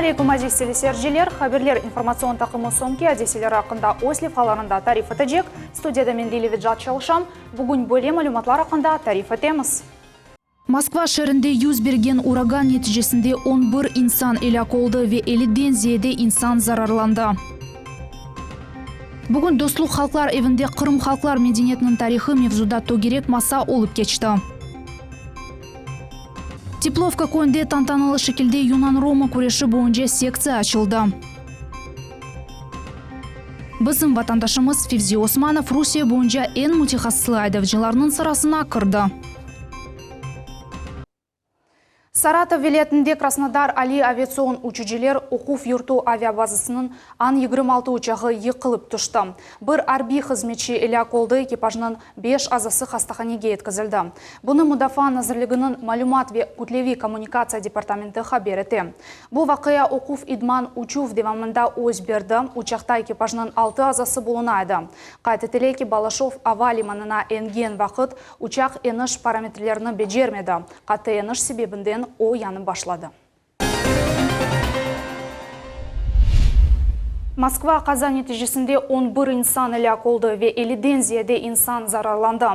aleyküm, aziz teleseyirciler! Haberler informatsion taqımı soñki adiseleri aqqında öz levhalarında tarif etecek. Studiyada men Lilâ Vecat çalışam. Bugün böyle malümatlar aqqında tarif etemiz. Moskva şeerinde yüz bergen uragan neticesinde on bir insan elâk oldı ve elliden ziyade insan zararlandı. Bugün Dostluq halqlar evinde Qırım halqlar medeniyetiniñ tarihı mevzuda tögerek masa olıp keçti. Teplovka köyünde tantanalı şekilde yunan-roma küreşi boyunca sektsiya açıldı. Bizim vatandaşımız Fevzi Osmanov Rusiye boyunca eñ mütehassıslı aydavcılarnıñ sırasına kirdi. Saratov vilâyetinde Krasnodar aliy aviatsion uçucıler oquv yurtu aviabazasınıñ An 26 uçağı yıqılıp tüşti. Bir arbiy hızmetçi elâk oldı, ekipajnıñ beş azası hastahanege yetkizildi. Bunı Mudafaa nazirliginiñ malümat ve kütleviy kommunikatsiya departamenti haber ete. Bu vaqia oquv-idman uçuv devamında öz berdi, uçaqta ekipajnıñ altı azası buluna edi. Qayd etile ki, Balaşov ava limanına engen vaqıt uçaq eniş parametrlerini becermedi, qattı eniş sebebinden o yanıp başladı. Moskva qaza neticesinde on bir insan elâk oldı ve elliden ziyade insan zararlandı.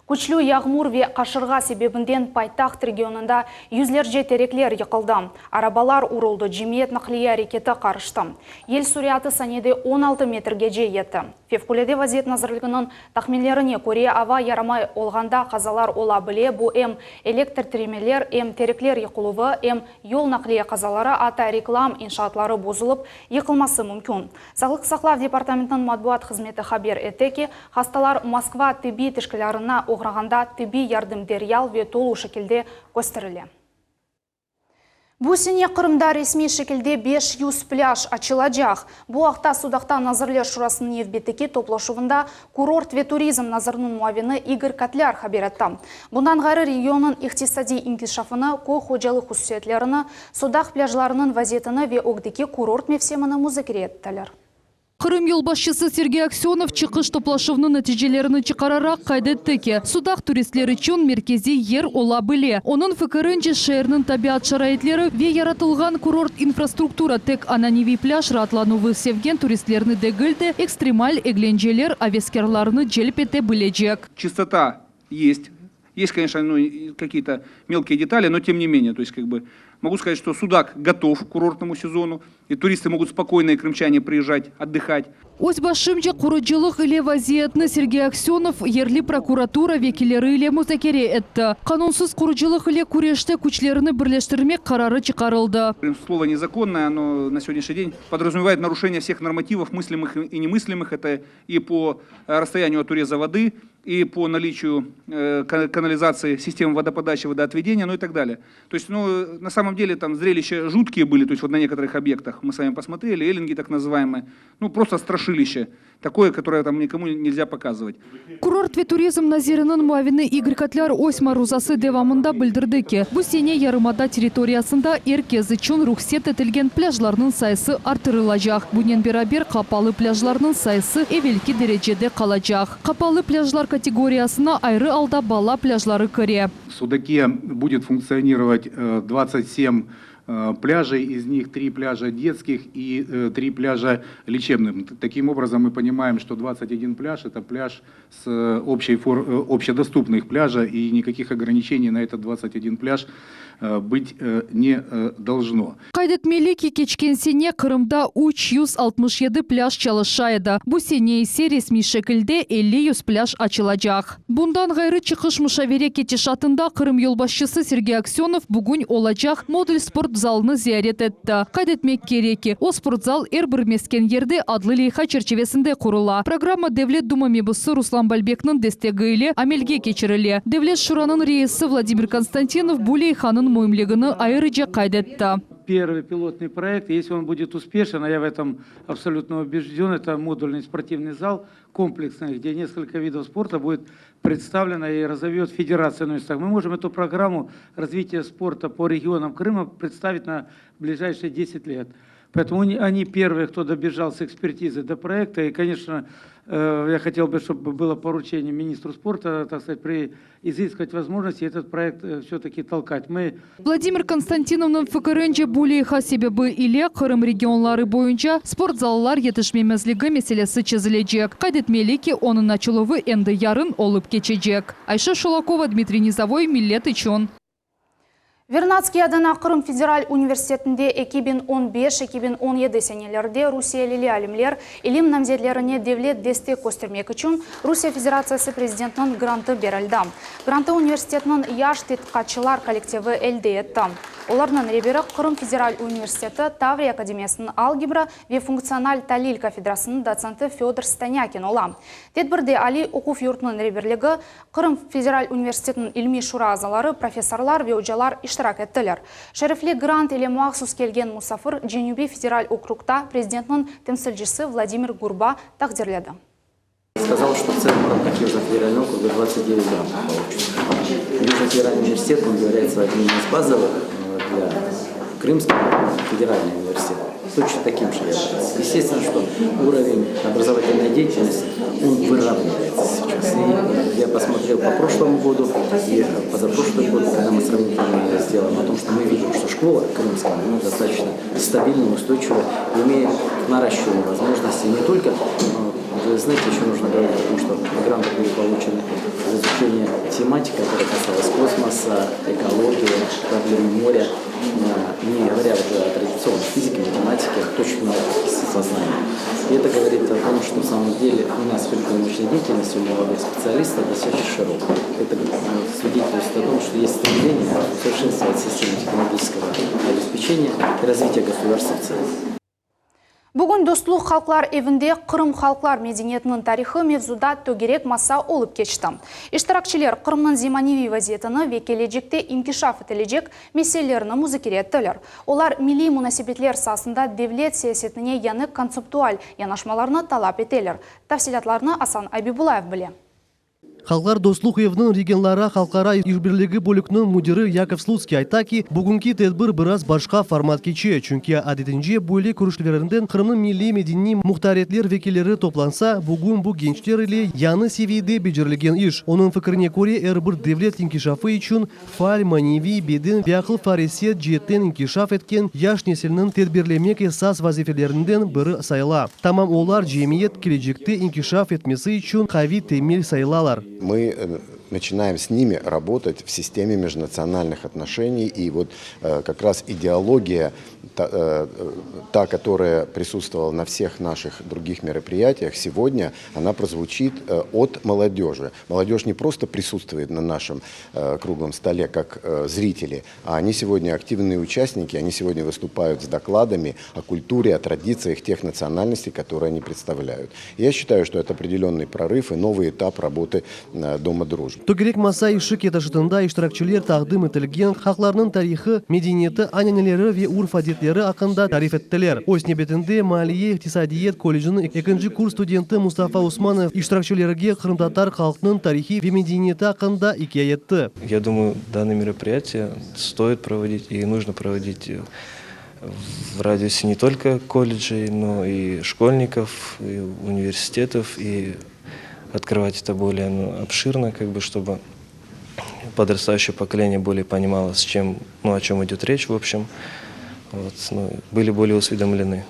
Küçlü yağmur ve qaşırğa sebebinden paytaht regionında yüzlerce terekler yıqıldı, arabalar uruldı, cemiyet naqliye areketi qarıştı. Yel sürâtı saniyede 16 metrgece yetti. Fevqulâde vaziyet nazirliginiñ tahminlerine köre, ava yaramay olğanda qazalar ola bile, bu em elektr tiremeler, em terekler yıqıluvı, em yol naqliye qazaları, atta reklam inşaatları bozulıp yıqılması mümkün. Sağlıq saqlav departamentiniñ matbuat hızmeti haber ete ki, hastalar Moskva tibbiy teşkilârına oğrağanda tibbiy yardım deryal ve tolu şekilde kösterile. Bu sene Qırımda resmiy şekilde 500 plâj açılacaq. Bu aqta Sudaqta Nazirler Şurasınıñ nevbetteki toplaşuvında kurort ve turizm naziriniñ muavini İgor Kotlâr haber etti. Bundan ğayrı, regionnıñ iqtisadiy inkişafını, köy hocalıq hususiyetlerini, Sudaq plâjlarınıñ vaziyetini ve ögdeki kurort mevsimini muzakere ettiler. Qırım yolbaşçısı Sergey Aksönov çıqış toplaşuvnıñ neticelerini çıqararaq qayd etti ki, Sudaq turistler içün merkeziy yer ola bile. Onıñ fikirince, şeerniñ tabiat şaraitleri ve yaratılğan kurort infrastruktura tek ananeviy plâj raatlanuvı sevgen turistlerni degil de, ekstremal eglenceler aveskârlarını celp ete bilecek. Çistota есть. Есть, конечно, ну, какие-то мелкие детали, но тем не менее, то есть, как бы, могу сказать, что Судак готов к курортному сезону, и туристы могут спокойно, и крымчане приезжать, отдыхать. Öz başımca qurucılıq ile vaziyetni Sergey Aksönov yerli prokuratura vekilleri ile muzakere etti. Qanunsız qurucılıq ile küreşte küçlerini birleştirmek qararı çıqarıldı. Слово незаконное, оно на сегодняшний день подразумевает нарушение всех нормативов, мыслимых и немыслимых. Это и по расстоянию от уреза воды, и по наличию канализации, системы водоподачи, водоотведения, ну и так далее. То есть, ну, на самом деле там зрелища жуткие были, то есть вот на некоторых объектах мы с вами посмотрели, эллинги так называемые, ну просто страшилище такое, которое там никому нельзя показывать. Kurort ve turizm naziriniñ muavini İgor Kotlâr öz maruzası devamında bildirdi ki, bu sene yarımada territoriyasında er kes içün ruhset etilgen plâjlarnıñ sayısı arttırılacaq. Bunen beraber, qapalı plâjlarnıñ sayısı evelki derecede qalacaq. Qapalı plâjlar kategoriyasına ayrı alda bala plâjları kire. В Судаке будет функционировать 27 пляжей, из них три пляжа детских и три пляжа лечебных. Таким образом, мы понимаем, что 21 пляж – это пляж с общей фор, общедоступных пляжа, и никаких ограничений на этот 21 пляж быть не должно. Qayd etmeli ki, keçken sene Qırımda 367 plâj çalışa edi, bu sene ise resmiy şekilde 50 plâj açılacaq. Bundan ğayrı çıqış muşavere ketişatında Qırım yolbaşçısı Sergey Aksönov bugün olacaq modul sport zalını ziyaret etti. Qayd etmek kerek ki, o sportzal Er bir mesken yerde adlı leyha çerçivesinde qurula. Programma Devlet Duma mebusı Ruslan Balbekniñ destegi ile amelge keçirile. Devlet Şuranıñ reisi Vladimir Konstantinov bu leyhanıñ müimligini ayrıca qayd etti. Первый пилотный проект, если он будет успешен, а я в этом абсолютно убежден, это модульный спортивный зал комплексный, где несколько видов спорта будет представлено и разовьет федерация на местах. Мы можем эту программу развития спорта по регионам Крыма представить на ближайшие 10 лет. Поэтому они первые, кто добежал с экспертизы до проекта. И, конечно, э, я хотел бы, чтобы было поручение министру спорта, так сказать, при изыскивать возможности этот проект э, все-таки толкать. Мы Vladimir Konstantinovnıñ fikirince, bu leyha sebebi ile Qırım regionları boyunca sportzallar yetişmemezligi meselesi çezilecek. Qayd etmeli ki, onıñ açıluvı endi yarın olıp keçecek. Ayşe Şulakova, Dmitriy Nizovoy, Millet içün. Vernadskiy adına Qırım federal universitetinde 2015-2017 senelerde rusiyelili alimler ilim namzetlerine devlet destek köstermek içün Rusiye Federatsiyası prezidentiniñ grantı berildi. Grantı universitetniñ yaş tedqiqatçılar kollektivi elde etti. Olarnıñ reberi Qırım federal universiteti Tavriya akademiyasınıñ algebra ve funktsional talil kafedrasınıñ dotsenti Födor Stanâkin ola. Tedbirde aliy oquv yurtunıñ reberligi, Qırım federal universitetiniñ ilmiy şura azaları, professorlar ve ocalar iştirak ettiler. Şerefli grant ile mahsus kelgen musafir Cenübiy federal okrugta prezidentniñ temsilcisi Vladimir Gurba taqdirledi. Сказал, что в целом в рамках Южного федерального округа 29 грантов получено. Южный федеральный университет, он является одним из базовых э, для Крымского федеральный университет. Точно таким же является. Естественно, что уровень образовательной деятельности, он выравнивается сейчас. И я посмотрел по прошлому году и позапрошлый год, когда мы сравнительно сделаем, о том, что мы видим, что школа крымская, она достаточно стабильна, устойчива, имеет наращивание возможностей не только э, вы знаете, еще нужно говорить о том, что гранты были получены за изучение тематики, которая касалась космоса, экологии, проблем моря, э, не говоря уже о традиционной физике, математике, точных науках сознания. И это говорит о том, что в самом деле у нас спектр научной деятельности у молодых специалистов достаточно широк. Это э, свидетельствует о том, что есть стремление усовершенствовать систему технологического обеспечения и развития государства в целом. Bugün Dostluq halqlar evinde Qırım halqlar medeniyetiniñ tarihı mevzuda tögerek masa olıp keçti. İştirakçiler Qırımnıñ zemaneviy vaziyetini ve kelecekte inkişaf etilecek meselelerini muzakere ettiler. Olar milliy munasebetler saasında devlet siyasetine yañı kontseptual yanaşmalarnı talap eteler. Tafsilâtlarnı Asan Abibullayev bile. Halqlar dostluq eviniñ regionlarara halqara işbirligi bölükniñ müdiri Yakov Slutskiy ayta ki, bugünki tedbir biraz başqa format keçe, çünki adetince böyle körüşüvlerinde Qırımnıñ milliy-medeniy muhtariyetler vekilleri toplansa, bugün bu gençler ile yañı seviyede becerilgen iş. Onıñ fikrine köre, er bir devlet inkişafı içün faal, maneviy, beden ve aqıl-faraset ceetten inkişaf etken yaş nesilniñ terbiyelemek esas vazifelerinden biri sayıla. Tamam olar cemiyet kelecekte inkişaf etmesi içün qaviy temel sayılalar. Мы э, начинаем с ними работать в системе межнациональных отношений. И вот э, как раз идеология, та, э, та, которая присутствовала на всех наших других мероприятиях, сегодня она прозвучит э, от молодежи. Молодежь не просто присутствует на нашем э, круглом столе как э, зрители, а они сегодня активные участники, они сегодня выступают с докладами о культуре, о традициях тех национальностей, которые они представляют. Я считаю, что это определенный прорыв и новый этап работы э, Дома дружбы. Tögerek masa işi ketişatında iştirakçiler taqdim etilgen halqlarnıñ tarihı, medeniyeti, ananeleri ve urf-adetleri aqqında tarif ettiler. Öz nevbetinde Maliye iqtisadiyat kolleciniñ ekinci kurs studenti Mustafa Usmanov iştirakçilerge qırımtatar halqınıñ tarihi ve medeniyeti aqqında ikâye etti. Я думаю, данное мероприятие стоит проводить и нужно проводить э, в радиусе не только колледжей, но и школьников, и университетов, и открывать это более ну, обширно, как бы, чтобы подрастающее поколение более понимало, с чем, ну, о чем идет речь, в общем, вот, ну, были более осведомлены,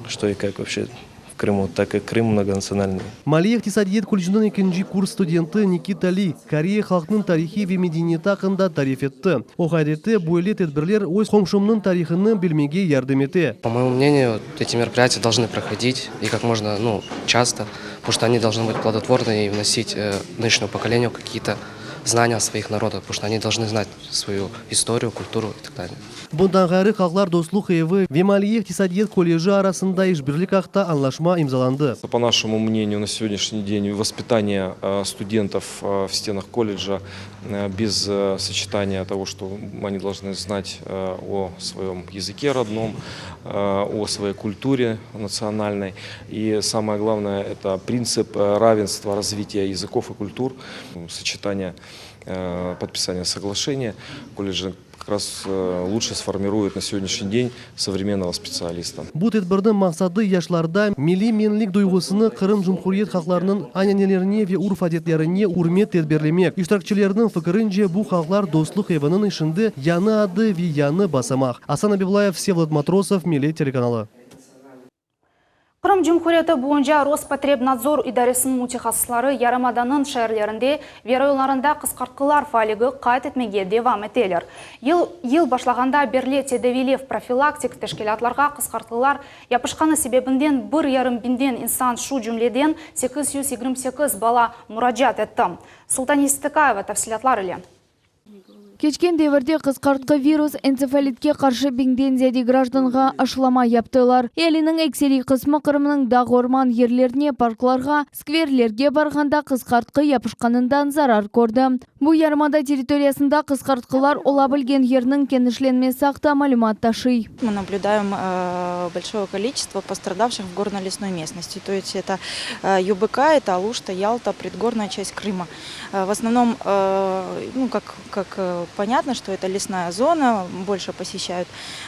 что и как вообще в Крыму, так как Крым многонациональный. Maliye iqtisadiyat kolleciniñ ekinci kurs studenti Nikita Li Koreya halqınıñ tarihi ve medeniyeti aqqında tarif etti. O qayd etti, böyle tedbirler öz qomşumnıñ tarihını bilmege yardım ete. По моему мнению, вот эти мероприятия должны проходить и как можно ну, часто, потому что они должны быть плодотворны и вносить э, нынешнему поколению какие-то знания о своих народах, потому что они должны знать свою историю, культуру и так далее. Bundan ğayrı Halqlar dostluq evi ve Maliye iqtisadiyat kolleji arasında işbirlik aqta añlaşma imzalandı. По нашему мнению, на сегодняшний день воспитание э, студентов э, в стенах колледжа э, без э, сочетания того, что они должны знать э, о своем языке родном, э, о своей культуре национальной. И самое главное, это принцип э, равенства развития языков и культур, сочетание подписания соглашения колледжа как раз лучше сформирует на сегодняшний день современного специалиста. Bu tedbirniñ maqsadı yaşlarda milliy menlik duyğusını, Qırım Cumhuriyet halqlarınıñ ananelerine ve urf-adetlerine ürmet terbiyelemek. İştirakçilerniñ fikirince, bu Halqlar dostluq eviniñ işinde yañı adı ve yañı basamaq. Asan Abiblayev, Vsevolod Matrosov, Millet telekanalı. Qırım Cumhuriyeti boyunca Rospotrebnadzor idaresiniñ mütehassısları yarımadanıñ şeerlerinde ve rayonlarında qısqartqılar faalligi qayd etmege devam eteler. Yıl yıl başlağanda berli tedaviylev profilaktik teşkilâtlarğa qısqartqılar yapışqanı sebebinden bir yarım biñden insan, şu cümleden 828 bala muracaat etti. Sultaniye Seytekaeva tafsilâtlar ile. Keçken devirde qısqartqı virus entsefalitke qarşı biñden ziyade grajdanğa aşılama yaptılar. Ealiniñ ekseriy qısmı Qırımnıñ dağ-orman yerlerine, parklarğa, skverlerge barğanda qısqartqı yapışqanından zarar kördi. Bu yarımada territoriyasında qısqartqılar ola bilgen yerniñ kenişlenmesi aqta malümat taşıy. Мы наблюдаем большое количество пострадавших в горно-лесной местности. То есть это ЮБК, это Алушта, Ялта, предгорная часть Крыма. В основном, ну, как, как понятно, что это лесная зона, больше посещают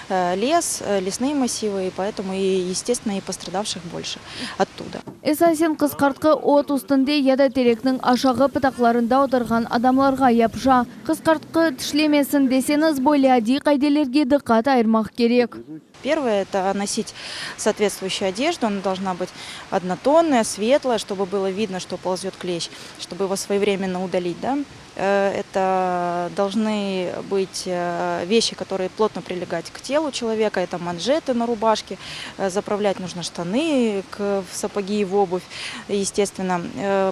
лес, лесные массивы, и поэтому, и, естественно, и пострадавших больше оттуда. Esasen qısqartqı ot üstünde ya da terekniñ aşağı pıtaqlarında oturğan adamlarğa yapışa. Qısqartqı tişlemesin deseñiz, böyle adiy qaidelerge diqqat ayırmaq kerek. Первое – это носить соответствующую одежду, она должна быть однотонная, светлая, чтобы было видно, что ползет клещ, чтобы его своевременно удалить. Да? Это должны быть вещи, которые плотно прилегать к телу человека, это манжеты на рубашке, заправлять нужно штаны в сапоги и в обувь, естественно,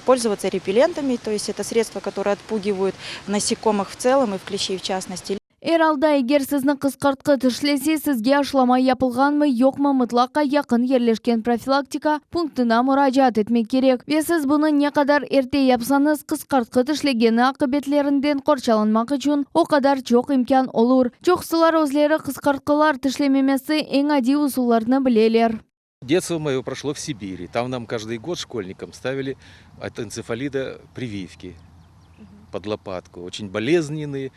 пользоваться репеллентами, то есть это средства, которые отпугивают насекомых в целом и в клещей в частности. Er alda, eger sizni qısqartqı tişlese, sizge aşılama yapılğanmı, yoqmı, mıtlaqa yaqın yerleşken profilaktika punktına muracaat etmek kerek. Ve siz bunı ne qadar erte yapsañız, qısqartqı tişlegeni aqibetlerinden qorçalanmaq içün o qadar çoq imkân olur. Çoqusılar özleri qısqartqılar tişlememesi eñ adiy usullarını bileler. Детство мое прошло в Сибири. Там нам каждый год школьникам ставили от энцефалита прививки под лопатку. Очень болезненные.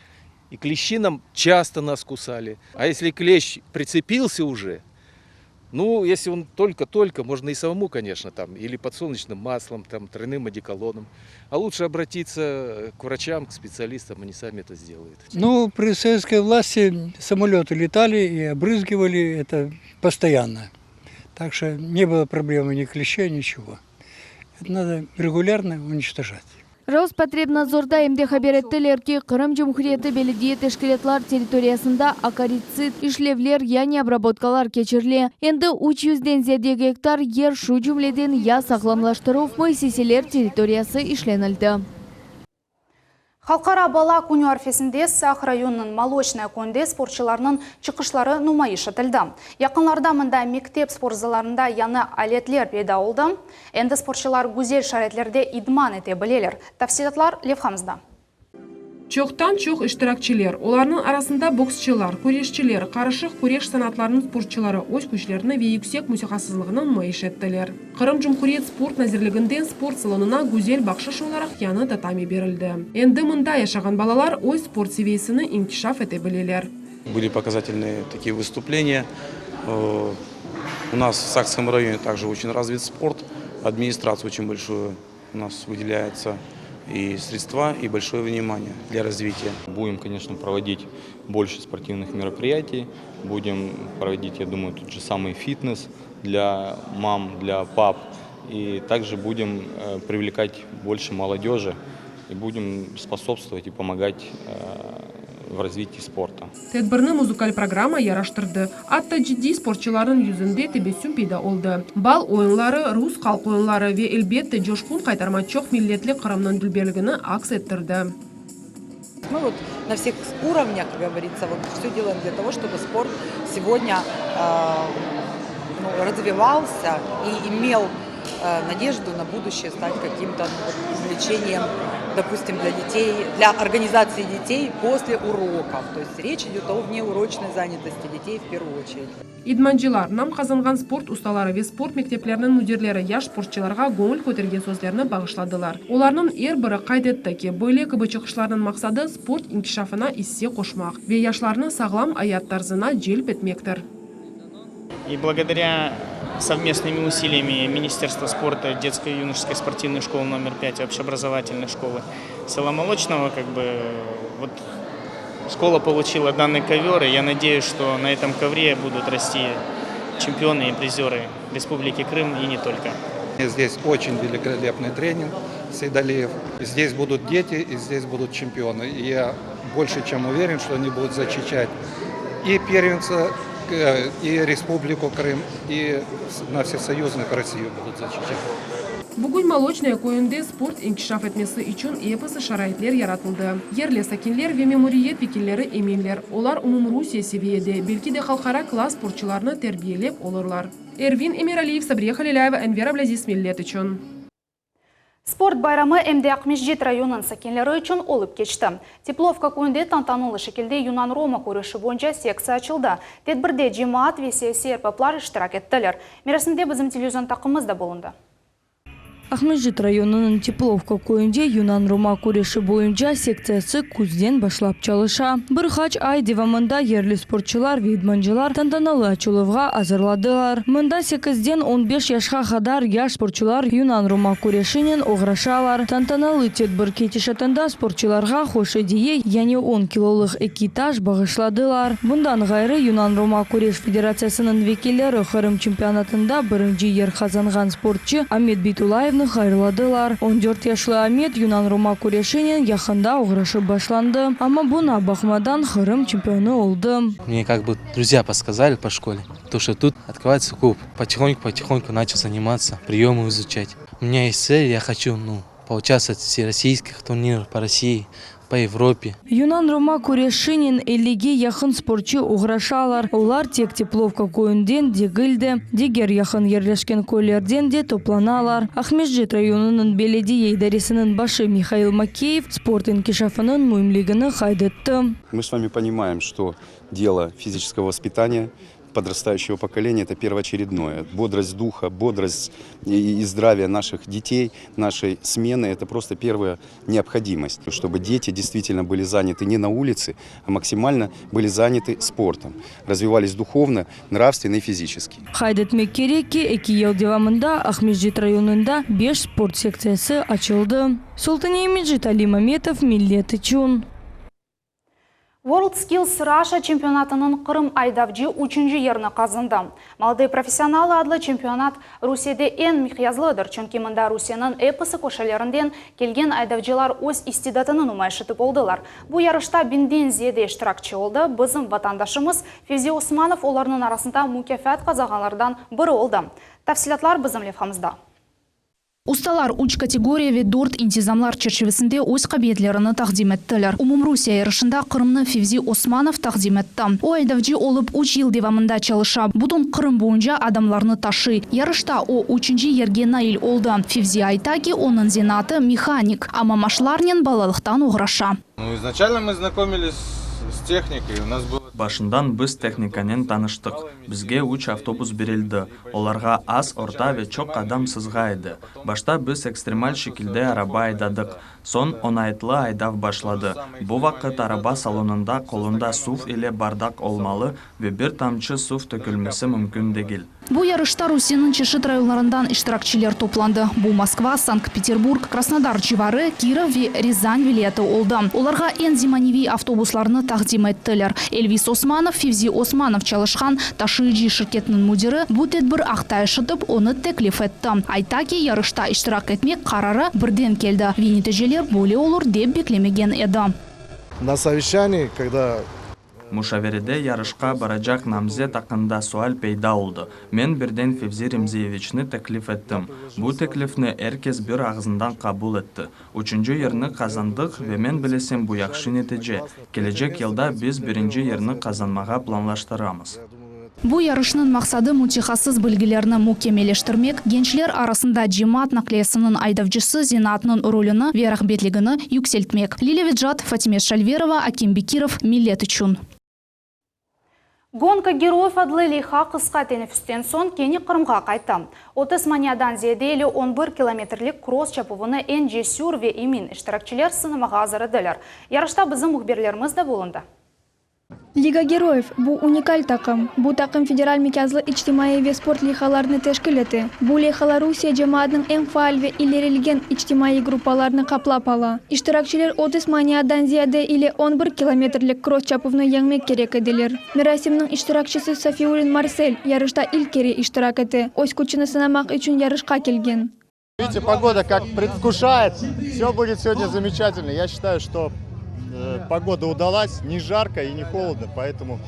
И клещи нам часто нас кусали. А если клещ прицепился уже, ну, если он только-только, можно и самому, конечно, там, или подсолнечным маслом, там, тройным одеколоном. А лучше обратиться к врачам, к специалистам, они сами это сделают. Ну, при советской власти самолеты летали и обрызгивали это постоянно. Так что не было проблемы ни клещей, ничего. Это надо регулярно уничтожать. Rospotrebnadzorda em de haber ettiler ki, Qırım Cumhuriyeti belediye teşkilâtlar territoriyasında akaritsid işlevler yani obrabotkalar keçirile. Endi üç yüzden ziyade gektar yer, şu cümleden yağ sağlamlaştıruv müessiseler territoriyası işlenildi. Halqara bala künü arfesinde Saq rayonınıñ Moloçnoye köyünde sportçılarnıñ çıqışları numayış etildi. Yaqınlarda mında mektep sportzalarında yañı aletler peyda oldı. Endi sportçılar güzel şaraitlerde idman ete bileler. Tafsilâtlar levhamızda. Çoqtan-çoq iştirakçiler, olarnıñ arasında boksçılar, küreşçiler, qarışıq küreş sanatlarınıñ sportçıları öz küçlerini ve yüksek mütehassıslığını numayış ettiler. Qırım Cumhuriyet sport nazirliginden sport salonına güzel bahşış olaraq yañı tatami berildi. Endi mında yaşağan balalar öz sport seviyesini inkişaf ete bileler. Были показательные такие выступления. У нас в Сакском районе также очень развит спорт. Администрация очень большую у нас выделяется и средства, и большое внимание для развития. Будем, конечно, проводить больше спортивных мероприятий. Будем проводить, я думаю, тот же самый фитнес для мам, для пап. И также будем привлекать больше молодежи и будем способствовать и помогать в развитии спорта. Tedbirni muzıkal programma yaraştırdı. Atta ciddiy sportçılarnıñ yüzünde tebessüm peyda oldı. Bal oyunları, rus halq oyunları ve, elbette, coşqun qaytarma çoq milletli Qırımnıñ dülberligini aks ettirdi. Мы вот на всех уровнях, как говорится, вот все делаем для того, чтобы спорт сегодня ну, развивался и имел. надежду на будущее стать каким-то увлечением, допустим, для детей, для организации детей после уроков. То есть речь идет о внеурочной занятости детей в первую очередь. İdmancılar, nam qazanğan sport ustaları ve sport mektepleriniñ müdirleri yaş sportçılarğa göñül kötergen sözlerni bağışladılar. Olarnıñ er biri qayd etti ki, böyle kibi çıqışlarnıñ maqsadı sport inkişafına isse qoşmaq ve yaşlarnı sağlam ayat tarzına celp etmektir. И благодаря совместными усилиями Министерства спорта, детской и юношеской спортивной школы номер 5, общеобразовательной школы села Молочного, как бы вот школа получила данный ковер, и я надеюсь, что на этом ковре будут расти чемпионы и призеры Республики Крым и не только. Здесь очень великолепный тренер Сейдалиев. Здесь будут дети и здесь будут чемпионы. И я больше чем уверен, что они будут защищать и первенца, и Республику Крым, и на всесоюзных Россию будут защищать. Bugün Moloçnoye köyünde sport inkişaf etmesi içün episi şaraitler yaratıldı. Yerli sakinler ve memuriyet vekilleri eminler, olar umumrusiye seviyede, belki de halqara klass sportçılarnı terbiyelep olurlar. Ervin Emiraliyev, Sabriye Halilâyeva, Enver Ablâziz Millet içün. Sport bayramı em de Aqmescit rayonınıñ sakinleri içün olıp keçti. Teplovka köyünde tantanalı şekilde yunan-roma küreşi boyunca sektsiya açıldı. Tedbirde cemaat ve siyasiy erbaplar iştirak ettiler. Merasimde bizim televizion taqımımız da bulundı. Aqmescit rayonınıñ Teplovka köyünde yunan-roma küreşi boyunca sektsiyası küzden başlap çalışa. Bir qaç ay devamında yerli sportçılar ve idmancılar tantanalı açıluvğa azırladılar. Mında sekizden on beş yaşqa qadar yaş sportçılar yunan-roma küreşinen oğraşalar. Tantanalı tedbir ketişatında sportçılarğa hoş ediye, yani on kilolıq eki taş bağışladılar. Bundan ğayrı, Yunan-Roma küreş federatsiyasınıñ vekilleri Qırım çempionatında birinci yer qazanğan sportçı Amet Beytullayevni hayırladılar. On dört yaşlı Amet yunan-roma küreşinen yaqında oğraşıp başlandı, amma buña baqmadan Qırım çempionı oldı. Мне как бы друзья подсказали по школе, то что тут открывается клуб. Потихоньку-потихоньку начал заниматься, приемы изучать. У меня есть цель, я хочу, ну, поучаствовать в всероссийских турнирах по России, по Европе. Yunan-roma küreşinen ellige yaqın sportçı oğraşalar. Olar tek Teplovka köyünden degil de, diger yaqın yerleşken köylerden de toplanalar. Aqmescit rayonınıñ belediye idaresiniñ başı Mihail Makeyev sport inkişafınıñ müimligini qayd etti. Мы с вами понимаем, что дело физического воспитания подрастающего поколения – это первоочередное. Бодрость духа, бодрость и здравие наших детей, нашей смены – это просто первая необходимость, чтобы дети действительно были заняты не на улице, а максимально были заняты спортом, развивались духовно, нравственно и физически. Qayd etmek kerek ki, eki yıl devamında Aqmescit rayonında beş sport sektsiyası açıldı. Sultaniye Mecit, Ali Mametov, Millet içün. WorldSkills Russia çempionatınıñ Qırım aydavcı üçünci yerni qazandı. Молодые профессионалы adlı çempionat Rusiyede eñ miqyaslıdır, çünki mında Rusiyeniñ episi köşelerinden kelgen aydavcılar öz istidatını numayış etip oldılar. Bu yarışta biñden ziyade iştirakçi oldı. Bizim vatandaşımız Fevzi Osmanov olarnıñ arasında mukâfat qazanğanlardan biri oldı. Tafsilâtlar bizim levhamızda. Ustalar üç kategoriya ve dört intizamlar çerçivesinde öz qabiliyetlerini taqdim ettiler. Umumrusiye yarışında Qırımnı Fevzi Osmanov taqdim etti. O, aydavcı olıp üç yıl devamında çalışa, bütün Qırım boyunca adamlarnı taşıy. Yarışta o, üçünci yerge nail oldı. Fevzi ayta ki, onıñ zenaatı mehanik, amma maşnalarnen balalıqtan oğraşa. Ну, изначально мы знакомились с техникой. У нас было Başından biz tehnikanen tanıştıq. Bizge üç avtobus berildi. Olarğa az, orta ve çoq adam sığa edi. Başta biz ekstremal şekilde araba aydadıq. Soñ oñaytlı aydav başladı. Bu vaqıt araba salonında qolunda suv ile bardaq olmalı ve bir tamçı suv tökülmesi mümkün degil. Bu yarışta Rusiyeniñ çeşit rayonlarından iştirakçiler toplandı. Bu Moskva, Sankt-Peterburg, Krasnodar civarı, Kirov ve Râzan vilâyeti oldı. Olarğa eñ zemaneviy avtobuslarnı taqdim ettiler. Elvis Osmanov, Fevzi Osmanov çalışqan taşıyıcı şirketiniñ müdiri bu tedbir aqta eşitip, onı teklif etti. Ayta ki, yarışta iştirak etmek qararı birden keldi ve neticeler böyle olur dep beklemegen edi. На совещании, когда Muşaverede yarışqa baracaq namzet aqqında sual peyda oldı. Men birden Fevzi Remziyeviçni teklif ettim. Bu teklifni er kes bir ağızdan qabul etti. Üçünci yerni qazandıq ve men bilsem bu yahşı netice. Kelecek yılda biz birinci yerni qazanmağa planlaştıramız. Bu yarışnıñ maqsadı mütehassıs bilgilerini mükemmelleştirmek, gençler arasında cemaat naqliyesiniñ aydavcısı zenaatınıñ rolüni ve rağbetligini yükseltmek. Lilâ Vecat, Fatime Şalverova, Akim Bekirov, Millet içün. Gonka geroyev adlı leyha qısqa teneffüsten soñ kene Qırımğa qayttı. 30 maniadan ziyade ile on bir kilometrlik kross çapuvını eñ cesür ve emin iştirakçiler sınamağa azır ediler. Yarışta bizim mühbirlerimiz de bulundı. Liga Geroyev, bu unikal taqım. Bu taqım federal mikyazlı içtimaiy ve sport leyhalarını teşkil ete. Bu leyhalar Rusiye cemaatınıñ eñ faal ve ilerilgen içtimaiy gruppalarını qaplap ala. İştirakçiler 30 maniadan ziyade ile on bir kilometrlik kross çapuvnı yeñmek kerek ediler. Merasimniñ iştirakçisi Safiulin Marsel yarışta ilk kere iştirak ete, öz küçüni sınamaq içün yarışqa kelgen. Vidite, pogoda kak predvkuşayet, vse budet segodnâ zameçatelno. Ya şçitayu, çto pogoda udalas, ne jarko i ne holodno, poetomu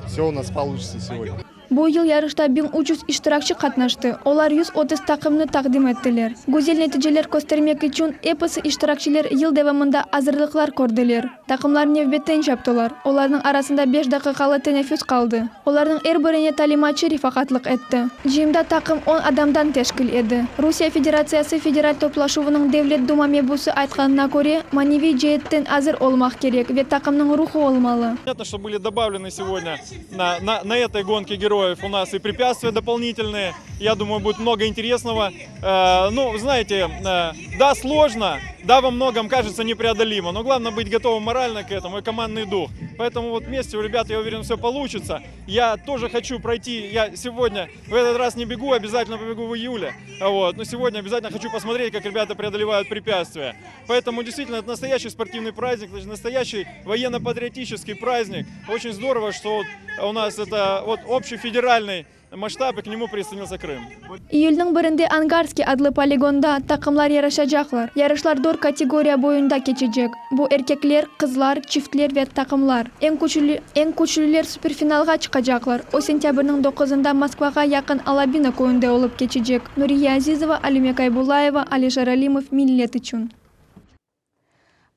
vse u nas poluçitsa segodnâ. Bu yıl yarışta 1300 iştirakçi qatnaştı, olar 130 taqımnı taqdim ettiler. Güzel neticeler köstermek içün episi iştirakçiler yıl devamında azırlıqlar kördiler. Taqımlar nevbetten çaptılar, olarnıñ arasında beş daqiqalı teneffüs qaldı. Olarnıñ er birine talimatçı refaqatlıq etti. Cıyında taqım on adamdan teşkil edi. Rusiye Federatsiyası Federal Toplaşuvınıñ Devlet Duma mebusı aytqanına köre, maneviy ceetten azır olmaq kerek ve taqımnıñ ruhu olmalı. Понятно, что были добавлены сегодня на, на, на этой гонке героев у нас и препятствия дополнительные. Я думаю, будет много интересного. Ну, знаете, да, сложно, да, во многом кажется непреодолимо, но главное быть готовым морально к этому и командный дух. Поэтому вот вместе у ребят, я уверен, все получится. Я тоже хочу пройти, я сегодня в этот раз не бегу, обязательно побегу в июле. Вот, но сегодня обязательно хочу посмотреть, как ребята преодолевают препятствия. Поэтому действительно это настоящий спортивный праздник, настоящий военно-патриотический праздник. Очень здорово, что вот у нас это вот общий федеральный masştab, и к нему присоединился Крым. İyülniñ birinde Angarskiy adlı poligonda taqımlar yarışacaqlar. Yarışlar dört kategoriya boyunda keçecek, bu erkekler, qızlar, çiftler ve taqımlar. Eñ küçlü, eñ küçlüler superfinalğa çıqacaqlar, o sentâbrniñ doquzında Moskvağa yaqın Alabino köyünde olıp keçecek. Nuriye Azizova, Alime Kaybullayeva, Alişer Alimov, Millet içün.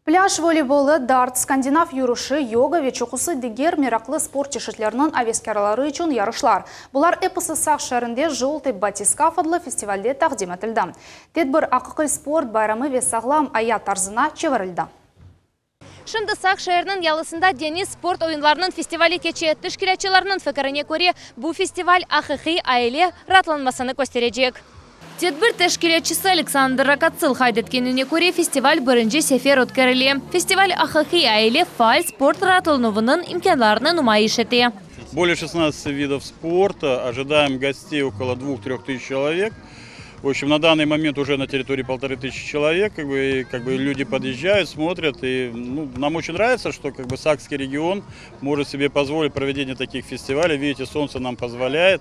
Plâj voleybolı, dart, skandinav yürüşi, yoga ve çoqusı diger meraqlı sport çeşitleriniñ aveskârları içün yarışlar. Bular episi Saq şeerinde Joltıy batiskaf adlı festivalde taqdim etildi. Tedbir aqiqiy sport bayramı ve sağlam ayat tarzına çevirildi. Şimdi Saq şeeriniñ yalısında deñiz sport oyunlarınıñ festivali keçe. Teşkilâtçılarnıñ fikirine köre, bu festival aqiqiy aile raatlanmasını kösterecek. Tedbir teşkilâtçısı Aleksandr Rokotsıl qayd etkenine köre, festival birinci sefer ötkerile. Festival aqiqiy aile faal sport raatlanuvınıñ imkânlarını numayış ete. Более şestnadtsati vidov sporta, ojidayem gostey okolo dvuh-treh tısяч çelovek. V obşem, na danıy moment uje na territorii poltorı tısячи çelovek, kak bı, i kak bı ljudi podъезжают, smotrят, i, nu, nam oçen nravitsya, çto kak bı Sakskiy region možet sebe pozvolit provedeniye takih festivaley, vidite, solntse nam pozvolâet.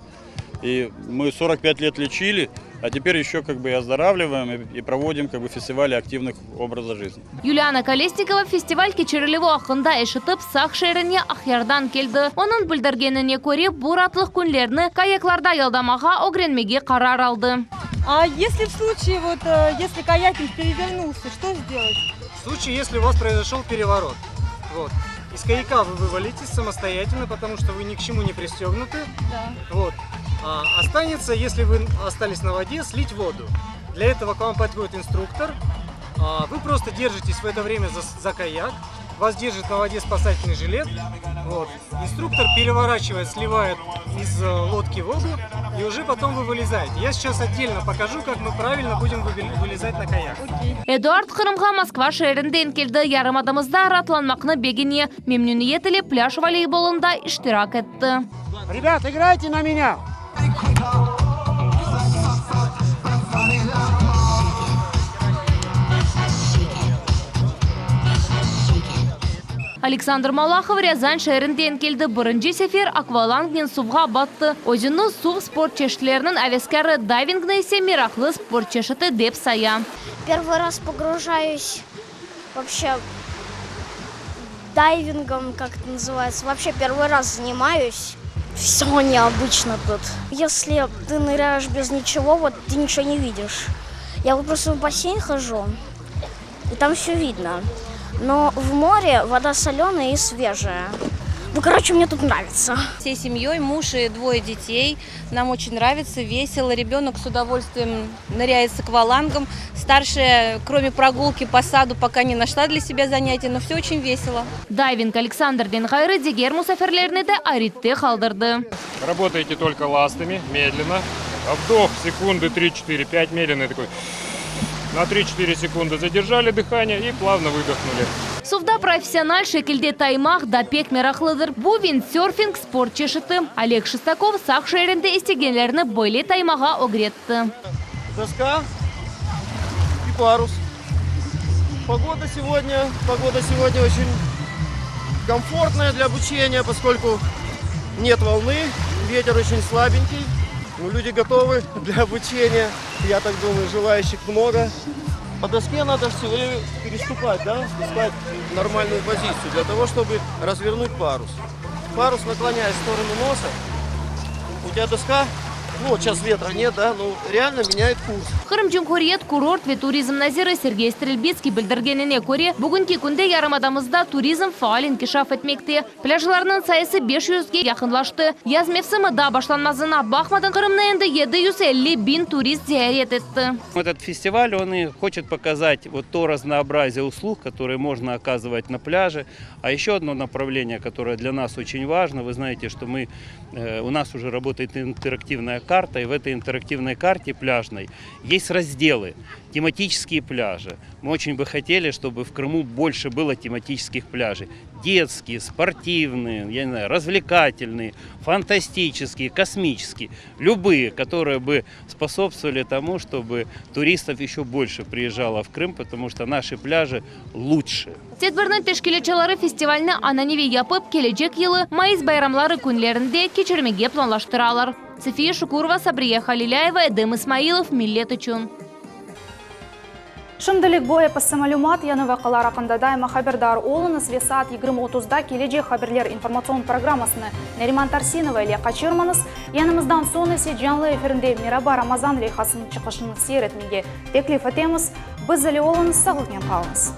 И мы 45 лет лечили, а теперь еще как бы и оздоравливаем и проводим как бы фестивали активных образа жизни. Yuliana Kolesnikova festival keçirilüvi aqqında eşitip, Saq şeerine Aqyardan keldi. Onıñ bildirgenine köre, bu raatlıq künlerini kayaklarda yaldamağa ögrenmege qarar aldı. A esli v sluçaye vot, esli kayaking pereverнулся, çto sdelat? V sluçaye, esli u vas proizoşol perevorot, vot, İz kayaka vı vıvalites samostoyatelno, potomu çto vı ni k çemu ne pristegnuty. Da. Vot. Ostanetsya, esli vı ostались na vode, slit vodu. Dlâ etogo k vam podhodit instruktor. Vı prosto derjites v eto vremya za kayak, vas derjit na vode spasatelnyy jilet. Vot. Instruktor perevoraçivaet, slivaet iz lodki vodu, i uje potom vı vılezayete. Ya seyças otdelno pokaju, kak mı pravilno budem vılezat na kayak. Eduard Qırımğa Moskva şeerinden keldi. Yarımadamızda raatlanmaqnı begene. Memnüniyet ile plâj voleybolında iştirak etti. Rebât, igrayte na menâ! Aleksandr Malahov Râzan şeerinden keldi. Birinci sefer akvalangnen suvğa battı. Özüni suv sport çeşitleriniñ aveskârı, dayvingni ise meraqlı sport çeşiti dep saya. Первый раз погружаюсь вообще дайвингом, как это называется, вообще первый раз занимаюсь. Все необычно тут. Если ты ныряешь без ничего, вот ты ничего не видишь. Я вот просто в бассейн хожу, и там все видно. Но в море вода соленая и свежая. Ну, короче, мне тут нравится. Всей семьей, муж и двое детей. Нам очень нравится, весело. Ребенок с удовольствием ныряет с аквалангом. Старшая, кроме прогулки по саду, пока не нашла для себя занятий, но все очень весело. Дайвинг Александрden ğayrı diger musafirlerni de ayrette qaldırdı. Работаете только ластами, медленно. Вдох секунды 3-4, 5, медленный такой. На 3-4 секунды задержали дыхание и плавно выдохнули. Suvda professional şekilde taymaq da pek meraqlıdır. Bu vindsörfing sport çeşiti. Oleg Şestakov Saq şeerinde istegenlerni böyle taymağa ögretti. Доска и парус. Погода сегодня, погода сегодня очень комфортная для обучения, поскольку нет волны, ветер очень слабенький. Ну, люди готовы для обучения, я так думаю, желающих много. По доске надо все время переступать, да, искать нормальную позицию для того, чтобы развернуть парус. Парус наклоняясь в сторону носа, у тебя доска, ну вот сейчас ветра нет, да, но реально меняет курс. Qırım Cumhuriyet kurort ve turizm naziri Sergey Strelbitskiy bildirgenine köre, bugünki künde yarımadamızda turizm faal inkişaf etmekte. Plâjlarnıñ sayısı 500ge yaqınlaştı. Yaz mevsimi daa başlanmağanına baqmadan Qırımnı endi 750 biñ turist ziyaret etti. Этот фестиваль, он и хочет показать вот то разнообразие услуг, которые можно оказывать на пляже. А еще одно направление, которое для нас очень важно, вы знаете, что мы, э, у нас уже работает интерактивная карта, и в этой интерактивной карте пляжной есть разделы, тематические пляжи. Мы очень бы хотели, чтобы в Крыму больше было тематических пляжей. Детские, спортивные, я не знаю, развлекательные, фантастические, космические. Любые, которые бы способствовали тому, чтобы туристов еще больше приезжало в Крым, потому что наши пляжи лучше. Tedbirniñ teşkilâtçıları festivalni ananeviy yapıp kelecek yılı mayıs bayramları künlerinde keçirmege planlaştıralar. Safiye Şukurova, Sabriye Halilâyeva, Edem İsmailov, Millet içün. Şimdilik bu episi malümat yañı vaqialar aqqında daima haberdar oluñız ve saat 20.30da kelecek haberler informatsion programmasını Neriman Tarsinova ile qaçırmañız. Yayınımızdan soñ ise canlı efirinde Meraba Ramazan leyhasınıñ çıqışını seyir etmege teklif etemiz. Biz ile oluñız, sağlıqnen qalıñız.